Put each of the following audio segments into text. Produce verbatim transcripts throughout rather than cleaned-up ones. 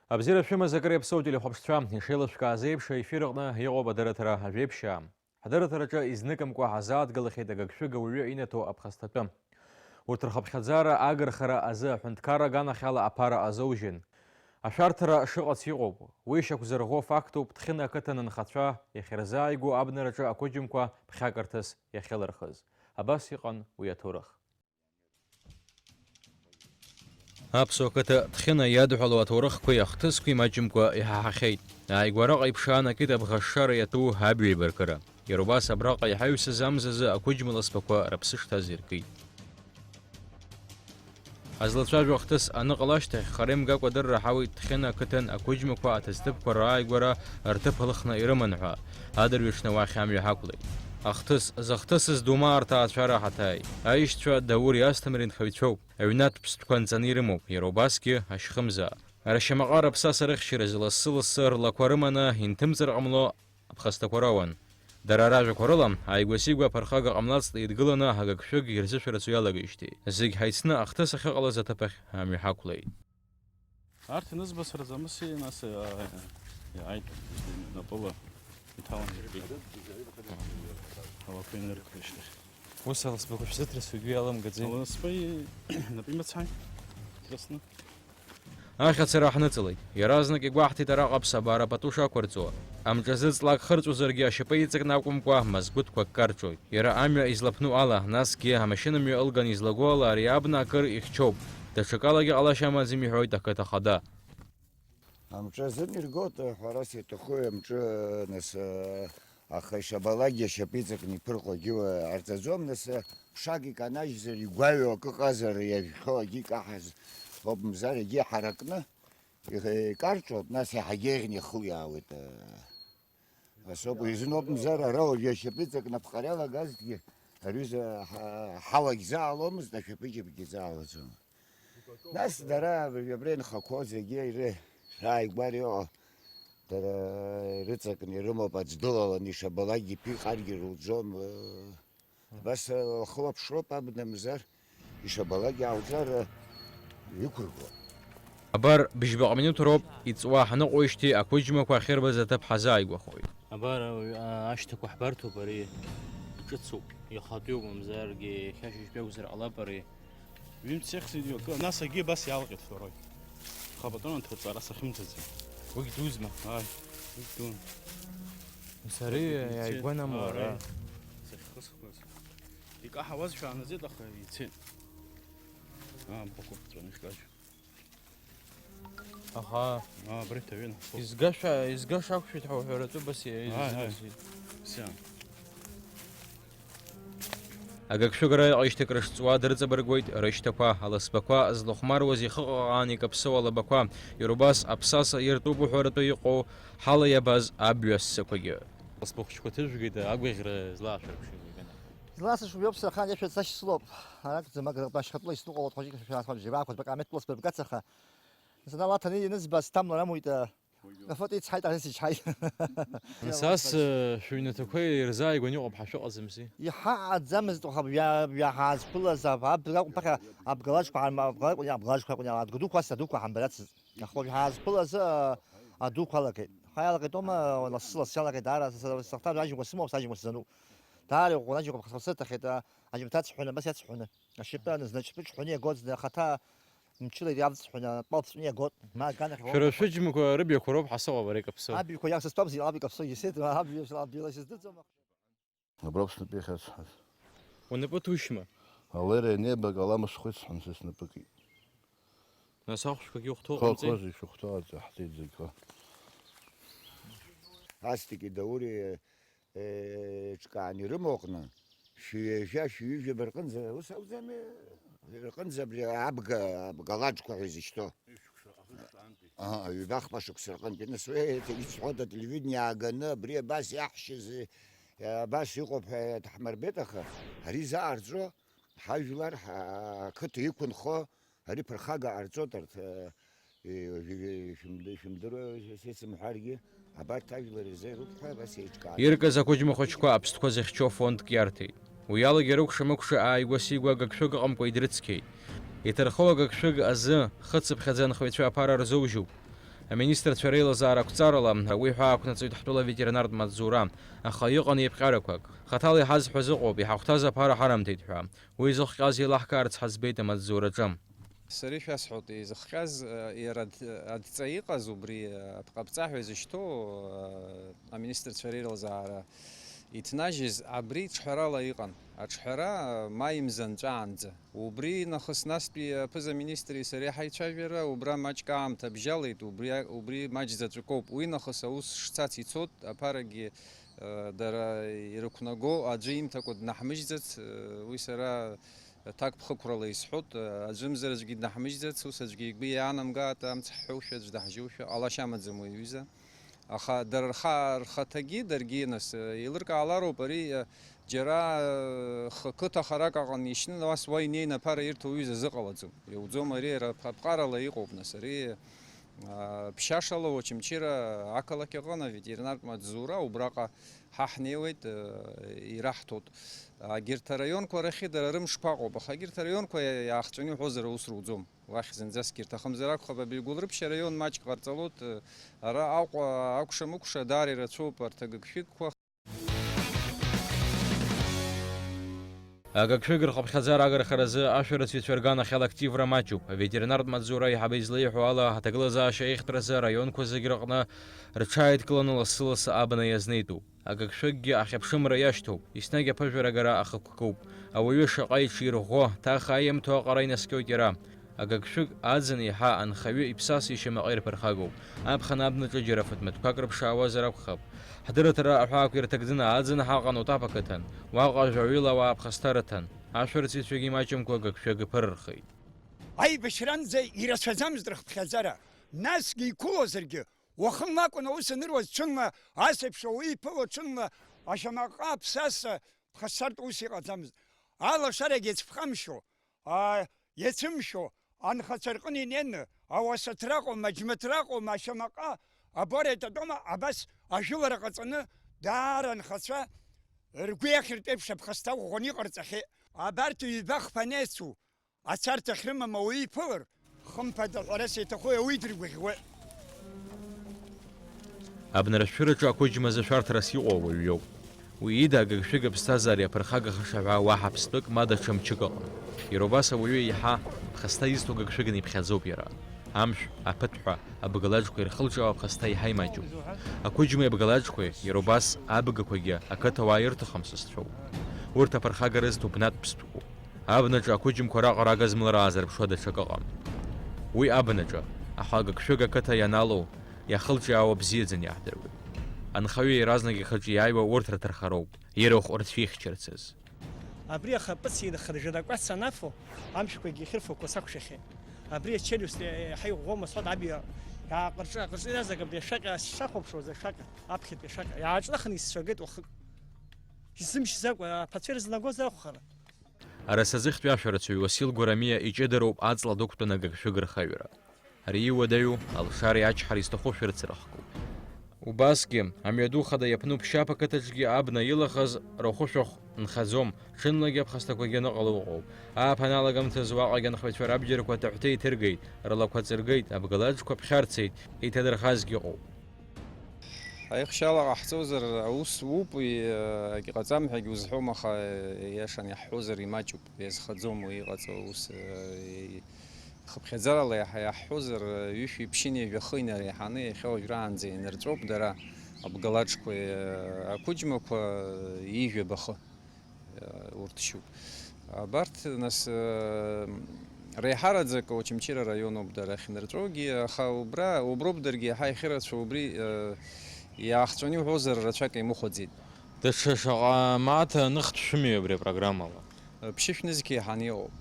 Абзиара шәымаз акыр иаԥсоу телехәаԥшцәа, ишеилышәкааз еиԥш, аефир аҟны иҟоуп адырраҭара Ажәеиԥшьаа. Ҳдырраҭараҿы изныкымкәа ҳазааҭгылахьеит агыгшәыг ауаҩы инаҭо аԥхасҭатәы. Урҭ рхыԥхьаӡара агырхара азы аҳәынҭқарра аганахьала аԥара азоужьын. Ашәарҭара шыҟац иҟоуп. Уи шьақәзырӷәӷәо фактуп Ҭхьына ақыҭан анхацәа иахьырзааигәоу абнараҿы ақәыџьмқәа ԥхьакырҭас иахьылырхыз. Абас иҟан уи аҭоурых. Аԥсуа қыҭа Ҭхьына иадҳәалоу аҭоурыхқәеи ахҭысқәеи маҷымкәа иҳаҳахьеит. Ааигәараҟа иԥшаанакит абӷашшара иатәу абҩеибаркыра. Иара убас абраҟа иҳаҩсыз амзазы ақәыџьма ласбақәа рыԥсы шҭаз иркит. Ҳазлацәажәо ахҭыс аныҟала ашьҭахь, хара имгакәа адырра ҳауеит Ҭхьына ақыҭан ақәыџьмақәа аҭыӡҭыԥқәа рааигәара рҭыԥ алхны ирыман ҳәа, адырҩаҽны уахь амҩа ҳақәлеит. Ахҭыс зыхҭысыз Думаа рҭаацәара ҳаҭааит. Аишьцәа Даури Асҭамри нхаҩцәоуп. Аҩнатә ԥстәқәа анҵаны ирымоуп, иара убасгьы ашьхымза. Ршьамаҟа рыԥсаса рыхьчаразы лассы-лассы рлақәа рыманы инҭымҵыр ҟамло аԥхасҭақәа роуан. Дара ражәақәа рыла, ааигәа-сигәа аԥырхага ҟамлацт еидгыланы агыгшәыг ирзышәарацо иалагеижьҭеи. Зегь ҳаицны ахҭыс ахьыҟалаз аҭыԥ ахь амҩа ҳақәлеит. Арҭ инызба сырӡамыси, нас, а, иааит, напыла иҭалан ирбеит. Алақәа иныркны ишьҭахь. Ус аласбақәа шәзыҭрыс угәы иаламгаӡеи? Аласба и-, напы имацааит, иҭрысны. Ахьацара ҳныҵалеит. Иаразнак игәаҳҭеит араҟа аԥсабара пату шақәырҵо. Амҿазы ҵлак хырҵәозаргьы ашьапы иҵакны акәымкәа, мазгәыҭқәак карҵәоит. Иара амҩа излаԥну ала, насгьы амашьынамҩа ылган излаго ала ари абна акыр ихьчоуп. Даҽакалагьы ҟалашьа амаӡам, иҳәоит ақыҭа ахада. Амҿы азын иргоит, ҳәарас иаҭаху амҿы, нас, аха ишабалакгьы ашьапы иҵакны иԥырҟогьы ҟарҵаӡом, нас, ԥшак иканажьзар, игәаҩо акы ыҟазар, иажәхьоу акы икаҳаз ауп, мзар егьи ҳаракны икарҵәоит, нас иаҳагьы еиӷьны ихылиаауеит. Асоуп, изын ауп, мзар ара уажәы ашьапы иҵакны аԥҟара иалагазҭгьы, аҩыза ҳа-, ҳалагь зааломызт, ашәаԥыџьаԥгьы заалаӡом. Нас дара абри инхақәоу зегьы иры-, рааигәара иҟоу, дара ирыҵакны ирымоуп, аӡә дылаланы ишабалакгьы ԥиҟаргьы рылӡом. Абас, э, лхылаԥшроуп абна мзар, ишабалак иаауҵар, э, иқәыргылап. Абар, бжьбаҟа минуҭ роуп иҵуа ҳаныҟоуижьҭеи ақәыџьмақәа ахьырбаз аҭыԥ ҳазааигәахоит. Абар, ауаҩы, а, ашьҭақәа ҳбарҭоуп ари. Ҿыцуп, ихатәиуп, мамзаргьы иахьа шьыжьтәи акәзар ҟалап ари. Ҩымз сеихсит акы, нас агьи абас иалҟьеит второй. Хабатон анҭоҵара сахьымӡаӡеит. Уигь дузма? Ааи, уигь дун. Сара иааигәанаму ара? Сахьхысхуаз. Икаҳауазшәа аанаӡеит, аха ицеит. Аа, бақәыԥҵәаны ишкажьу. Аха. Аа, абри ҭаҩын. Изгаша, изгаша акәшәеит ҳәа уҳәаратәы бас иа-, Ааи, ааи. изымазеит. Сиа. Агыгшәыгра аҟаишьҭык рышҵуа дрыҵабыргуеит рышьҭақәа, аласбақәа злахәмаруаз ихыҟаҟаан икаԥсоу алабақәа, иара убас аԥсаса иртәуп уҳәаратәы иҟоу ҳала иабаз абҩа ссақәагьы. Аласба хәыҷқәа ҭыжәгеит, агәаӷьра злаашәырԥшыз егьанахь. Зласышәуп иоуп сара ахаан иашәа сашьцылоуп. Арак ӡамак рыҟны ашьхатәыла исныҟәалоит хәажәык шәара хәажә џьабаа хәажәбак аамеҭ пластбарбгац аха. Зынла ҭаны ианызба сҭамлар амуит, а, афото ицҳаит, ара сычҳаит. Нас, э, шәыҩнаҭақәа ирзааигәаны иҟоуп ҳәа шәыҟаӡамзи? Иҳаҟаӡамызт, аха ҩа-, ҩаҳаазқәылаз аб-, аб-, акәын ԥахьа абгалаџқәа ҳарма-, абгалаџқәа, абгалаџқәа акәын, адгәыдуқәа ас адуқәа ҳамбарац. Аха уажә ҳаазқәылаз, а, адуқәа алагеит. Ҳаиалагеит аума, лассы-лассы иалагеит, даара са, са, сахҭа ажьымкәа сымоуп, сажьымкәа сзануп. Даара иӷәӷәаны ажьымкәа ԥхасҭа сыҭахьеит, а, ажьымҭацә ҳәаны, абас иацҳәаны. Ашьапы анызны, ашьапы ҿҳәаны иагоит, зны ахаҭа мчыла иавҵ ҳәа, атәалп ҵәны иагот, ма аганахь иҟоуп. Шәара шәыџьмақәа рыбаҩқәа роуп ҳасоуп абра икаԥсо. Абаҩқәа иаԥсыз тәамзи, аб икаԥсо исеит, аб иаԥсыз, аб ила исыздырӡом. Аброуп снапы иахьасҳәаз. Унапы ҭушьма? Алеира ианиабак аламыс хәыцҳәан са снапыкит. Нас ахәшәқәагьы ухәҭоу Хо, ҟамҵеи? Хо, зегь шәыхәҭоу аӡы ҳҭеит зегь, хо. Астики Даури еиҿкаан ирымоу аҟны, шәҩажәа, шәҩыжәаба рҟынӡа, ус акәӡами? Рҟынӡа абри абга, абгалаџқәа ҳәа изышьҭоу. Ага, ҩба-хԥа шықәса рҟынтәи. Нас уи исҳәоит, ателевидение ааганы, абри абас иаҳшьыз, абас иҟоуп ҳәа дҳамырбеит, аха ари заарҵәо, ҳажәлар, ҳа-, ақыҭа иқәынхо, ари ԥырхага ҟарҵоит арҭ, э, э, шәым-, шәымдыруа, сеицымҳәаргьы, абарҭ ажәлар ирзеируп ҳәа абас еиҿкаан. Иркыз ақәыџьмахәыҷқәа аԥстәқәа зыхьчо фондк иарҭеит. Уи алагьы рыкәша-мыкәша ааигәа-сигәа агыгшәыг ыҟамкәа идрыцқьеит. Иҭырхоу агыгшәыг азы хыцыԥхьаӡа анхаҩцәа аԥара рзоужьуп. Аминистрцәа реилазаара ақәҵарала, уи ҳәа ақәнаҵоит ҳтәыла ветеринартә маҵзура, аха иҟан еиԥҟьарақәак. Хаҭала иҳазҳәаз ыҟоуп, иҳахәҭаз аԥара ҳарымҭеит ҳәа. Уи зыхҟьаз еилаҳкаарц ҳаӡбеит амаҵзураҿы. Сара ишәасҳәоит, изыхҟьаз, э, иара ад-, адҵа иҟаз убри, э, апҟаԥҵаҳәа изышьҭоу, э, аминистрцәа реилазаара иҭнажьыз абри ҿҳәарала иҟан. Аҿҳәара, э, маи мза нҵәаанӡа. Убри нахыс настәи аԥыза-министри сареи ҳаицәажәара убра маҷк аамҭа бжьалеит, убри, убри маҷ заҵәык ауп. Уи нахыс аус шцац ицот, аԥарагьы, э, дара ирықәнаго аӡәы имҭакәа днаҳмыжьӡац, э, уи сара ҭакԥхықәрала исҳәот, аӡәымзар аӡәгьы днаҳмыжьӡац, ус аӡәгьы игәы иаанамгааит, амц ҳҳәоушәа, аӡә даҳжьоушәа, ҟалашьа амаӡам уи аҩыза. Аха дара рха-, рхаҭагьы, даргьы, нас, еилыркаалароуп ари, џьара, хы-, қыҭа харак аҟны ишьны, нас уа инеины аԥара ирҭо уҩыза зыҟалаӡом. Иуӡом ари, ара ԥ-, аԥҟарала иҟоуп, нас, ари, а, ԥшьашала Очамчыра ақалақь аҟны аветеринартә маҵзура убраҟа ҳа ҳнеиуеит, э, ираҳҭоит. Егьырҭ араионқәа рахьы дара рымшқәа ыҟоуп, аха егьырҭ араионқәа иа-, иаахҵәаны иуҳәозар аус руӡом. Уахь зынӡаск ирҭахымзар акәхап, Абилгәылрыԥшь араион маҷк ҟарҵалоит, э, ара Аҟәа, акәша-мыкәша даара ирацәоуп арҭ агыгшәыгқәа. Агыгшәыг рхыԥхьаӡара агархаразы ашәарыцаҩцәа рганахьала активра маҷуп. Аветеринартә маҵзура аиҳабы излеиҳәо ала, аҭагылазаашьа еихтразы араионқәа зегь рыҟны рҽааидкыланы лассы-лассы абна иазнеитәуп. Агыгшәыггьы ахьыԥшымра иашьҭоуп, еснагь аԥыжәарагара ахықәкуп. Ауаҩы шаҟа иҽирӷәӷәо, ҭаха аиамҭоу аҟара инаскьоит иара. Агыгшәыг аӡын еиҳа анхаҩы иԥсаса ишьамаҟа ирԥырхагоуп. Аԥхын абнаҿы џьара фатә-маҭәқәак рыԥшаауазар акәхап. Ҳдырраҭара аҳәаақәа ирҭагӡаны аӡын ҳаҟан Отаԥ ақыҭан. Уаҟа жәаҩыла ауаа ԥхасҭа рыҭан. Ашәарыцаҩцәагьы имаҷымкәа агыгшәыг иԥырырхеит. Аибашьранӡа ирацәаӡамызт рыхыԥхьаӡара. Насгьы иқәылозаргьы, уахынла акәын аус аныруаз, ҽынла ас еиԥш ауаҩы иԥыло, ҽынла ашьамаҟа аԥсаса ԥхасҭартә ус иҟаӡамызт. Алашарагьы ацәԥхамшьо, аа, иацәымшәо, анхацәа рҟны инеины, ауасаҭраҟоума, аџьмаҭраҟоума, ашьамаҟа, абора иататома, абас ажәылара ҟаҵаны, даара анхацәа ргәы иахьыртәеиԥш аԥхасҭа ӷәӷәаны иҟарҵахьеит. Абарҭ ҩба-хԥа анеицу, ацарҭа ахьрымам ауаҩы иԥылар, хымԥада, ҳәарас иаҭаху ауаҩы дыргәаӷьуеит. Абнаршәыраҿы ақәыџьмазы шәарҭарас иҟоу ауаҩ иоуп. Уи ида агыгшәыг аԥсҭазаара иаԥырхагахаша ҳәа уаҳа ԥстәык ма даҽа мчык ыҟам. Иара убас ауаҩы еиҳа ԥхасҭа изҭо гыгшәыгны иԥхьаӡоуп иара. Амшә, аԥыҭҳәа, абгалаџқәа ирхылҿиаау аԥхасҭа еиҳа имаҷуп. Ақәыџьмеи абгалаџқәеи, иара убас абгақәагьы ақыҭауаа ирҭахым сасцәоуп. Урҭ аԥырхагара зҭо бнатә ԥстәқәоуп. Абнаҿы ақәыџьмқәа раҟара агызмалра аазырԥшуа даҽакы ыҟам. Уи абнаҿы, аха агыгшәыг ақыҭа ианалоу, иахылҿиаауа бзиаӡаны иаҳдыруеит. Анхаҩы иаразнак ихаҿы иааиуа урҭ рҭархароуп, ирахә рцәихьчарцаз. Абри ахаԥыц инхаржәын акәац анафо, амшәқәагьы ихьырфақәо сақәшәахьеит. Абри ачелиуст еиҳа иӷәӷәоума сҳәоит, аб иа-, иааҟырҿы-ааҟырҿы иазнагап, ашәаҟьа сшахәаԥшуаз, ашәаҟьа, аԥхьатәи ашәаҟьа. Иааҿнахын исцәагеит уахык. Изымшьӡакәа, аԥацәа ирызнагоз акәхарын. Арасазыхьтәи ашәарыцаҩ Уасил Гәарамиа иҷыдароуп аҵла дықәтәаны агыгшәыг рхаҩара. Ари иуадаҩу алшареи ачҳареи зҭаху шәырцырхгоуп. Убасгьы, амҩаду хада иаԥну Ԥшьаԥ ақыҭаҿгьы абна илахаз рахәышәахә нхаӡом, ҽынлагьы аԥхасҭақәагьы аныҟало ыҟоуп. Ааԥын алагамҭазы уаҟагь анхаҩцәа рабџьарқәа аҭаҳәҭа иҭыргеит, рлақәа ҵыргеит, абгалаџқәа ԥхьарцеит, иҭадырхазгьы ыҟоуп. Аихшьала ҟаҳҵозар, аус уоуп, и-, акы ҟаҵам ҳәагьы узҳәом, аха, иашан иаҳҳәозар, имаҷуп, иазхаӡом уи иҟаҵо аус, и-, хыԥхьаӡарала иаҳ-, иаҳҳәозар, ҩышәи ԥшьыни жәахы инареиҳаны иахьа уажәраанӡа инырҵәоуп дара, абгалаџқәеи, ақәыџьмақәа, ижәаба хы. Урҭ шьоук. Абарҭ, нас, э, реиҳараӡак Очамчыра араион ауп дара ахьнырҵәогьы, аха убра, уброуп даргьы иаҳа иахьырацәоу, убри, э, иаахҵәаны иуҳәозар, рацәак имыхәаӡеит. Даҽа шаҟа мааҭ аныхтә шәымҩи абри апрограммала? Э, ԥшьышә нызқь еиҳаны иҟоуп.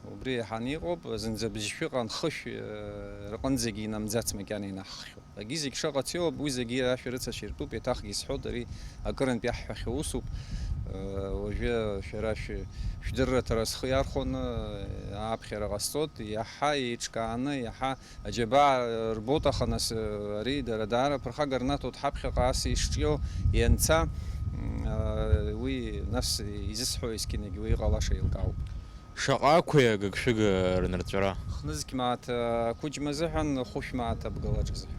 Убри еиҳаны иҟоуп, зынӡа быжьшәы ыҟан, хышә, э, рҟынӡагьы инамӡац макьана инаҳххьоу. Агьи зегь шыҟац иоуп, уи зегьы ашәарыцацәа иртәуп, еиҭахгьы исҳәоит, ари акырынтә иаҳҳәахьоу усуп. Э, уажәы шәара шәы-, шәдырраҭара схы иархәаны, э, ааԥхьара ҟасҵоит, иаҳа еиҿкааны, иаҳа аџьабаа, э, рбоит, аха нас, э, ари дара даара ԥырхага рнаҭоит ҳаԥхьаҟа ас ишҿио ианца, м, э, уи нас изысҳәо есқьынагь уи иҟалаша еилкаауп. Шаҟа ақәи агыгшәыга рнырҵәара? Хнызқь мааҭ ақәыџьма азыҳәан, хәышә мааҭ абгалаџ азыҳәан.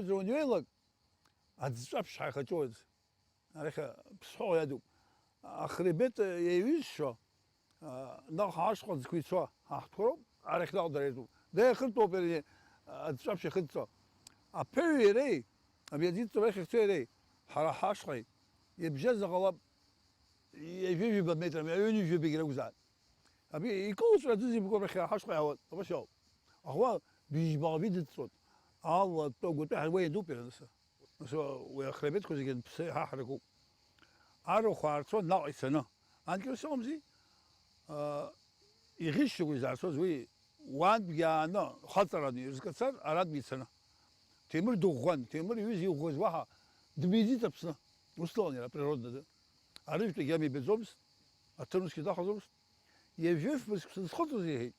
аҩаӡара уанҩеилак, аӡҵәаԥшь ҳаихаҿоит. Арахь Ԥсҳәыҟа иадуп. Ахребет еиҩызшо, наҟ ҳашҟа ӡқәа ицо, ҳа ҳтәқәа роуп, арахь наҟ дара иртәуп. Дара иахыртәоуп иара аӡҵәаԥшь иахыҵҵо. Аԥеҩ иареи, абиаӡитәцәа рахь ихцәеи иареи, ҳара ҳашҟа ибжьазар ҟалап, ҩажәа-ҩба метр, ҩажәа-ҩажәа бегь ракәзаап. Абри икылҵәаӡыз ибго рахь ҳашҟа иаауеит, абас иоуп. Аха уа быжьбаҟа видыҵҵәот. Алла атәы агәатәы ҳа уа иануп иара нас. Нас уи ахрабеҭқәа зегьы анԥсы иҳаҳракуп. Арахә аарцон наҟ ицаны. Анкьа ус ыҟамзи? Аа, иӷьыччакуа изаарцоз уи уаантәгьы ааны, хаҵараны ирызкацар, арантәгьы ицаны. Ҭемыр дыӷәӷәан, Ҭемыр иҩыза иӷәӷәаз уаҳа дмиӡит Аԥсны. Ус дыҟан иара, природно ды. Арыжәтәгьы амҩа ибаӡомызт, аҭыр усгьы дахаӡомызт. Ҩажәи фба шықәса дызхыҵуаз иҳәеит.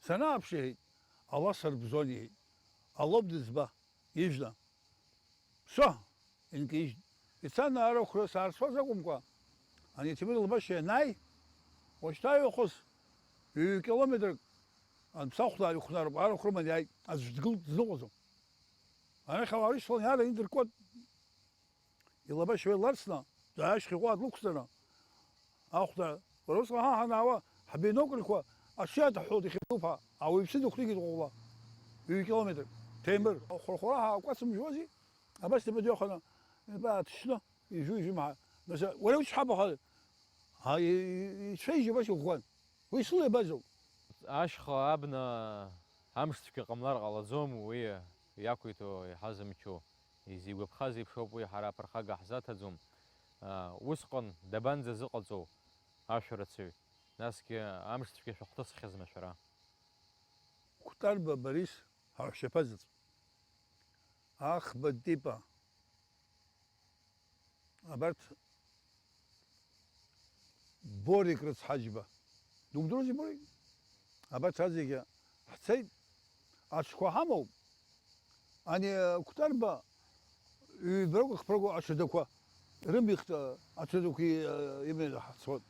Санааԥш, иҳәеит, ала сарбзон, иҳәеит. Алоуп дызба, ижәла. Ԥсо! Инкеижьт. Ицан арахәра саарцәаз акәымкәа, ани Ҭемыр Лабашьа ианааи, уашьҭа иахыс ҩҩ километрак анԥсахәлаа ихәнаруп, арахә рыманы иааит, аӡә дгылт дызныҟәаӡом. Арахь ауаа рышьҭалан иаара индыркуан. Илабашьа уи ларсны, ашьха иҟәа длықәҵаны, ахәда, уара усҟан ҳа ҳанаауа, ҳбинокльқәа аҽиаҭаҳәалт иахьабдуп ҳәа, ауаҩԥсы дықәнигеит ҟәыӷәӷәала. Ҩҩ километр. Ҭемыр, ахәырхәара ҳа акәац мжәуази? Абас дабаӡәаханы, ибааҭшьны, ижәу-ижәым ҳәа. Нас, уара учҳабаха, ҳа, и-, и-, ицәеижь абас иӷәӷәан. Уи сыла иабазоуп? Ашьха абна амшцәгьа ҟамлар ҟалаӡом, уи иақәиҭу иҳазымчу. Изигәаԥхаз еиԥш ауп уи, ҳара аԥырхага ҳзаҭаӡом. Усҟан дабанӡазыҟаҵоу ашәарацаҩ? Насгьы амшцәгьа шәахәҭысхьазма шәара? Кәтарба Борис ҳаҳәшьаԥа заҵә. Ахба Типа. Абарҭ Борик рыцҳаџьба. Думдыруазеи, Борик? Абарҭ зегьы ҳцеит. Аҽқәа ҳамоуп. Ани, э, Кәтарба ҩбарақәа, хԥарақәа аҽадақәа рымихт, э, аҽадақәа, э, иманы ҳцот.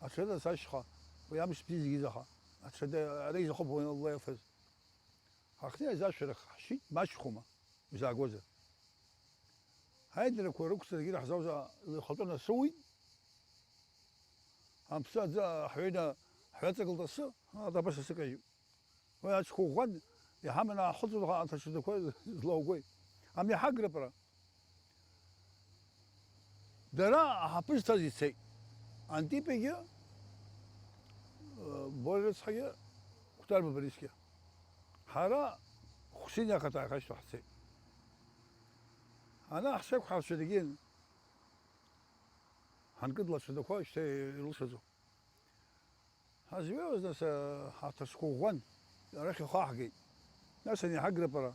Аҽада сашьха, уи амш бзиа зегьы изаха. Аҽада ара изахоуп, уи Алла иафыз. Ҳахьнеиз ашәарах ҳшьит, маҷхәума, узаагозар. Ҳаидарақәа рықәҵарагьы ираҳзаауз ихатәы насоуит. Ҳамԥсы аӡы ҳҩеины ҳҩаҵагылт асы, ада абас асы кажьуп. Уи аҽқәа ӷәӷәан, иҳаманы ааҳхәыцуан, аха анҭ аҽадақәа злаугои? Амҩа ҳаграпара. Дара аҳаԥы зҭаз ицеит. Антипиагьы, э, Борис рыцҳагьы, Кәтарба Борисгьы. Ҳара Хәсин иахаҭа ҳашьҭахь ҳцеит. Ана ҳшақәҳаршәа дагьын. Ҳанкыдла аҽадақәа шьҭа ирылшаӡом. Ҳазҩеиуаз, нас, ҳаҭыр сгәыӷәӷәан, арахь ихы аҳгеит. Нас ани ҳаграпара,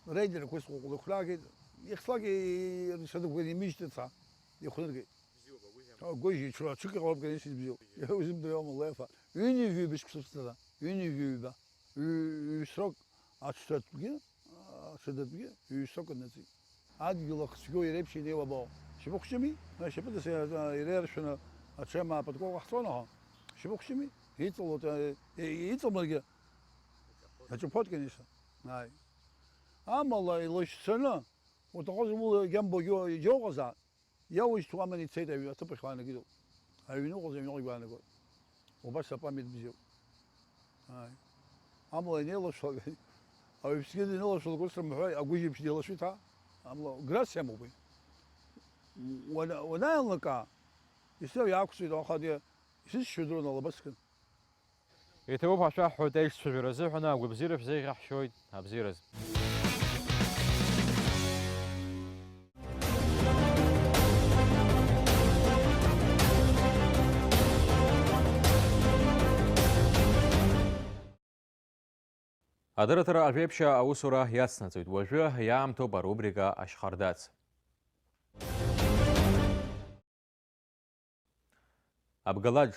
реидерқәа сҟәыҟәлы ихәраагеит, ихслак рҽадақәа еимыжьтәыца ихәныргеит. Гәыжь, ҽра ҽык иҟалап, конечно, ибзиоуп. Иузымдыруама, Лефа? Ҩынҩажәаҩба шықәса ԥҵара, ҩынҩажәаҩба. Ҩ-, ҩ-срок аҽадатәгьы, аҽадатәгьы, ҩ-срок анаӡеит. Адгьыл ахцәгьоу иреиԥш инеиуа абаоу? Шьапыхәшьами? Ма шьапыдас иара, иреиаршәаны аҽы ма аподкова ҟаҳҵон, аха шьапыхәшьами? Иҵалоит, э, э, иҵалмыргьы. Иаҿаԥхоит, конечно. Ааи. Амала илашьцаны, уҭахозар ула иагьамбогьы иџьоуҟазаап. Иаушьҭуа аман ицеит аҩ-, аҭыԥахь уаанагеит. Аҩны уҟаз аҩныҟа игәаанагоит. Убас апамиат бзиоуп. Ааи. Амала инеилашәалак, ауаҩԥсгьы данеилашәалак ус рымҳәои, агәыжь еиԥш деилашәеит, ҳа? Амала грациа амоуп уи. Уана-, уанааилнакаа, исзеиуа иаақәҵәеит, аха ди-, исызшьуа дырун алабасгын. Иҭабуп, ҳашәаҳҳәоит аишцәажәара азыҳәан, агәабзиара шәзеиӷьаҳшьоит, абзиараз. Адырраҭара ажәеиԥшьаа аусура иацнаҵоит. Уажәы иаамҭоуп арубрика Ашьхардац. Абгалаџ.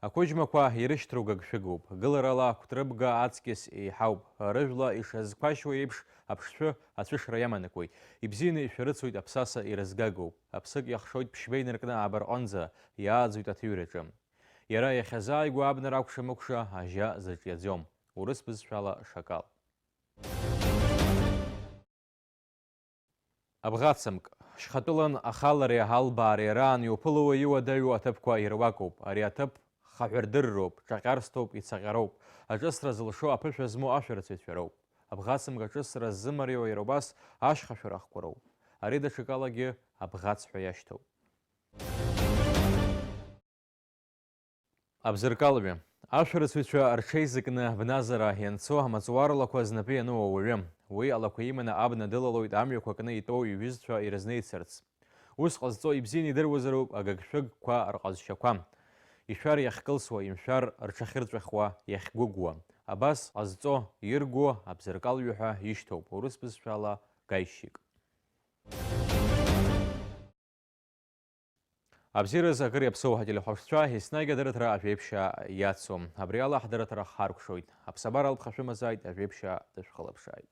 Ақәыџьмақәа ирышьҭроу гыгшәыгоуп. Гыларала акәтрыбга аҵкьыс еиҳауп. Рыжәла ишазқәашьуа еиԥш, аԥшшәы ацәышра иаманакуеит. Ибзианы ишәарыцоит, аԥсаса ирызгагоуп. Аԥсык иахшоит ԥшьба инаркны абарҟынӡа, иааӡоит аҭыҩраҿы. Иара иахьазааигәоу абнара акәша-мыкәша ажьа зыҿиаӡом. Урыс бызшәала шакал. Абӷацамк, шьхатәылан ахалареи аҳалбаареи раан иуԥыло иуадаҩу аҭыԥқәа ируакуп. Ари аҭыԥ хаҳәырдырроуп, ҿаҟьарсҭоуп, ицаҟьароуп. Аҿысра зылшо аԥышәа змоу ашәарыцаҩцәа роуп. Абӷацамк аҿысра ззымариоу иара убас ашьха шәарахқәа роуп. Ари даҽакалагьы абӷац ҳәа иашьҭоуп. Абзыркалҩы. Ашәарыцаҩцәа рҽеизакны абназара ианцо амаҵуар лақәа знапы иану ауаҩы. Уи алақәа иманы абна дылалоит амҩақәа кны итәоу иҩызцәа ирызнеицарц. Ус ҟазҵо ибзианы идыруазароуп агыгшәыгқәа рҟазшьақәа. Ишәар иахькылсуа, имшәар рҽахьырҵәахуа иахьгәыгәуа. Абас ҟазҵо, ирго абзыркалҩы ҳәа ишьҭоуп, урыс бызшәала гаишьик. Абзиараз акыр иаԥсоу ҳателехәаԥшцәа, еснагь адырраҭара ажәеиԥшьаа иацу. Абри ала ҳдырраҭара ҳаркәшоит. Аԥсабара алԥха шәымазааит, ажәеиԥшьаа дышәхылаԥшааит.